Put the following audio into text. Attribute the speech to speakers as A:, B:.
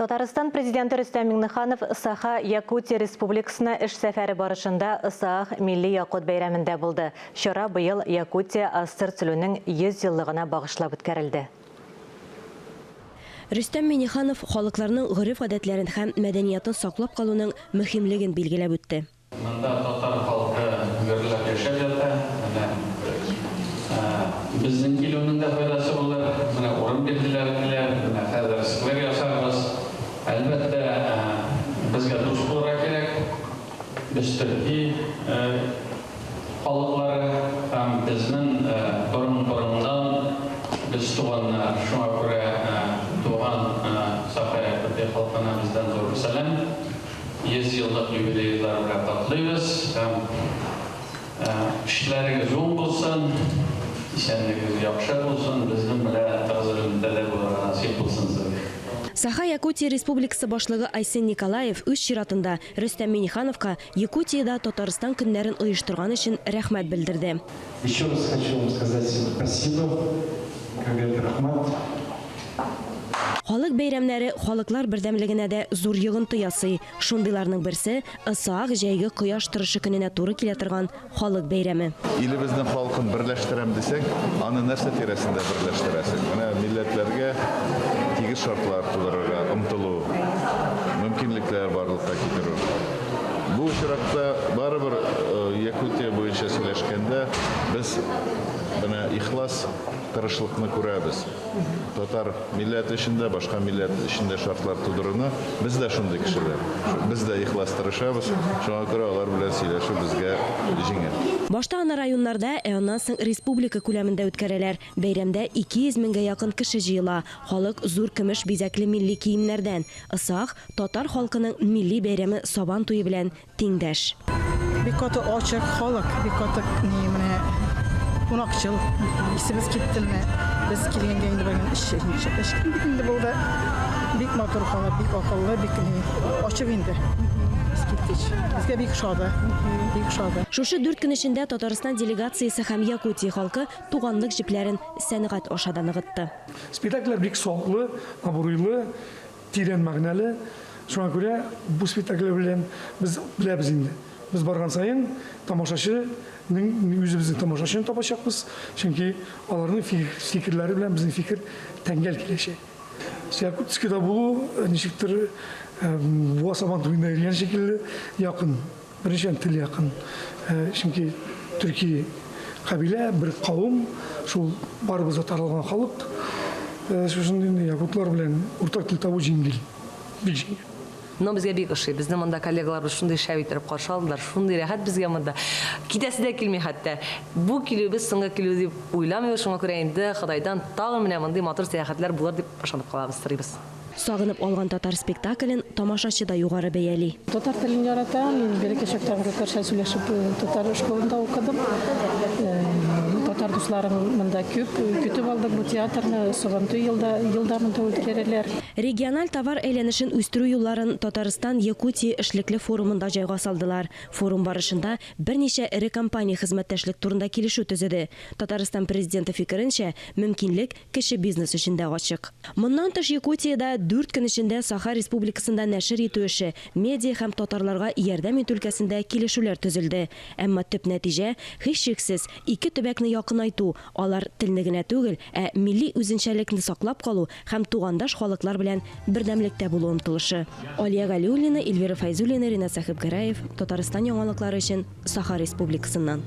A: Татарстан Президенты Рөстәм Миңнеханов Саха, Якутия Республикасына эш сәфәре барышында Ысаах милли якут бәйрәмендә булды. Чара быел Якутия АССР төзелүнең 100 еллыгына багышлап үткәрелде.
B: Рөстәм Миңнеханов халыкларның гореф-гадәтләрен һәм мәдәниятын саклап калуның мөһимлеген билгеләп үтте.
C: Монда татар халкы гөрләп яшәп ята. Менә безнең килүнең дә файдасы булыр. Менә урын бирделәр диләр. Менә хәзер сквер ясарбыз. Әлбәттә, безгә дус булырга кирәк. Без төрки халыклары һәм безнең борын-борыннан без туганнар. Шуңа күрә туган Саха-Якутия халкына бездән зур сәлам. 100 еллык юбилейлар белән котлыйбыз һәм эшләрегез уң булсын, исәнлегегез яхшы булсын, безнең белән тыгыз элемтәдә булырга насыйп булсын сезгә.
B: Саха-Якутия Республикасы Башлыгы Айсен Николаев үз чиратында Рөстәм Миңнехановка Якутиядә Татарстан көннәрен оештырган өчен рәхмәт белдерде.
D: Еще раз хочу вам сказать спасибо, как говорит, рәхмәт.
B: Халык бәйрәмнәре халыклар бердәмлегенә дә зур йогынты ясый. Шундыйларның берсе, Ысыах җәйге кояш торышы көненә туры килә торган халык бәйрәме.
E: Илебезнең халкын берләштерәм дисәң, аны нәрсә тирәсендә берләштерәсең? Менә милләтләргә тигез шартлар тудырырга омтылу, мөмкинлекләр барлыкка китерү. Бу очракта барыбер Якутия буенча сөйләшкәндә без менә ихлас тырышлыкны күрәбез. Татар милләте өчен дә, башка милләт өчен дә шартлар тудыруны без дә шундый кешеләр. Без дә ихлас тырышабыз, шуңа күрә алар белән сөйләшү безгә җиңел.
B: Башта аны районнарда, ә аннан соң республика күләмендә үткәрәләр. Бәйрәмдә 200 меңгә якын кеше җыела. Халык зур көмеш бизәкле милли киемнәрдән. Ысах, татар халкының милли бәйрәме Сабан туе белән тиңдәш.
F: Бик каты ачык халык, бик каты ни менә кунакчыл. Исебез китте менә. Без килгәнгә инде бүген өч өч көн бит инде булды. Бик матур халык, бик акыллы, бик ни ачык инде. Искиткеч. Безгә бик ошады. Бик ошады.
B: Шушы дүрт көн эчендә Татарстан делегациясе һәм Якутия халкы туганлык җепләрен сәнгать аша да ныгытты.
G: Спектакльләр бик саллы, абруйлы, Тирән мәгънәле. Шуңа күрә бу спектакль белән без беләбез инде. Без барган саен тамашачы ның үзебезнең тамашачыны табачакбыз, чөнки аларның фикерләре белән безнең фикер тәңгәл киләчәк. Якутскида булу ничектер Буа Сабан туенда йөргән шикелле якын. Беренчедән, тел якын. Чөнки төрки кабилә, бер кавым, шул барыбыз да таралган халык. Шушындый инде якутлар белән уртак тел табу җиңел, бик җиңел.
H: Но безгә бик ошый. Безне монда коллегаларыбыз шундый шәп иттереп каршы алдылар, шундый рәхәт безгә монда. Китәсе дә килми хәтта. Бу килүебез соңгы килү дип уйламыйбыз, шуңа күрә инде Ходайдан тагын менә мондый матур сәяхәтләр булыр дип ышанып калабыз, сорыйбыз.
B: Сагынып алган татар спектаклен тамашачы да югары бәяли.
F: Татар телен яратам, мин бәләкәй чактан татарча сөйләшеп татар школында укыдым. Татар дусларым монда күп. Көтеп алдык бу театрны, Сабантуй елда, елда монда үткәрәләр.
B: Региональ товар әйләнешен үстерү юлларын Татарстан-Якутия эшлекле форумында җайга салдылар. Форум барышында берничә эре компания хезмәттәшлек турында килешү төзеде. Татарстан Президенты фикеренчә, мөмкинлек Кече бизнес өчен дә ачык. Моннан тыш Якутиядә дүрт көн эчендә Саха Республикасында нәшер итү эше, медиа һәм татарларга ярдәм итү өлкәсендә килешүләр төзелде. Әмма төп нәтиҗә, һичшиксез, ике төбәкне якынайту, алар телне генә түгел, ә милли үзенчәлекне саклап калу һәм тугандаш халыклар белән бердәмлектә булу омтылышы. Алия Галиуллина, Эльвира Фәйзуллина, Ринат Сәхипгәрәев, Татарстан яңалыклары өчен Саха Республикасыннан.